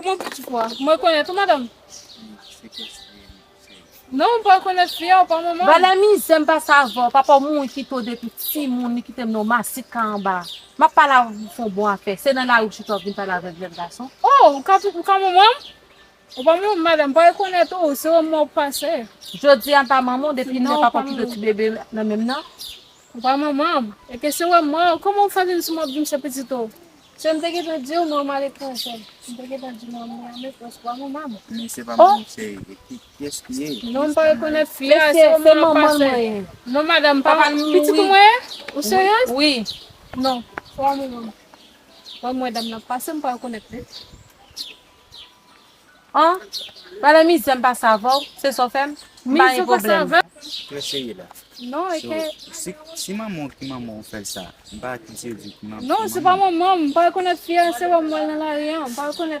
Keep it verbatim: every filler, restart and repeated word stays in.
Kòman pou ti fwa? Mwen rekonèt ou, madanm? Non, m pa rekonèt fi a, ou pa manman m. Valè mizè m pase avè w. Papa w mouri kite w depi timoun, li kite m nan masit ka anba. M ap pale avè w pou fè yon bon afè. Se nan lari w chita w vin pale avèk jèn gason. Oh, ou ka, ou ka manman m? Ou pa manman m, madanm, m pa rekonèt ou, se wè m wè w pase. Jodi a m pa manman w, depi lè papa w kite w ti bebe nan men m nan. Ou pa manman m. E ke se wè m wè w, kòman ou fè vin sou mwen ap di m se pitit ou? Se m te gentan di w, non, m aletranje. M te gentan di w, non, m Miami, pwès pa manman m. Men se pa manman m, se ki, kiyès ki ye? Non, m pa rekonèt fi a, se wè m wè w pase. Non, madanm, pa pitit ou mwen ye? Ou seryez? Wi. Non, se pa manman m. Wè m wè dam nan pase, m pa rekonèt li. An, valè mizè m pase avè w, se sa w fè m? M pa gen pwoblèm. Trè serye la. Non, e ke si, si manman w ki manman w fè l sa, m pa akize w di ki manman. Non, se pa manman m, m pa rekonèt fi a, se wè m wè l nan lari a, m pa rekonèt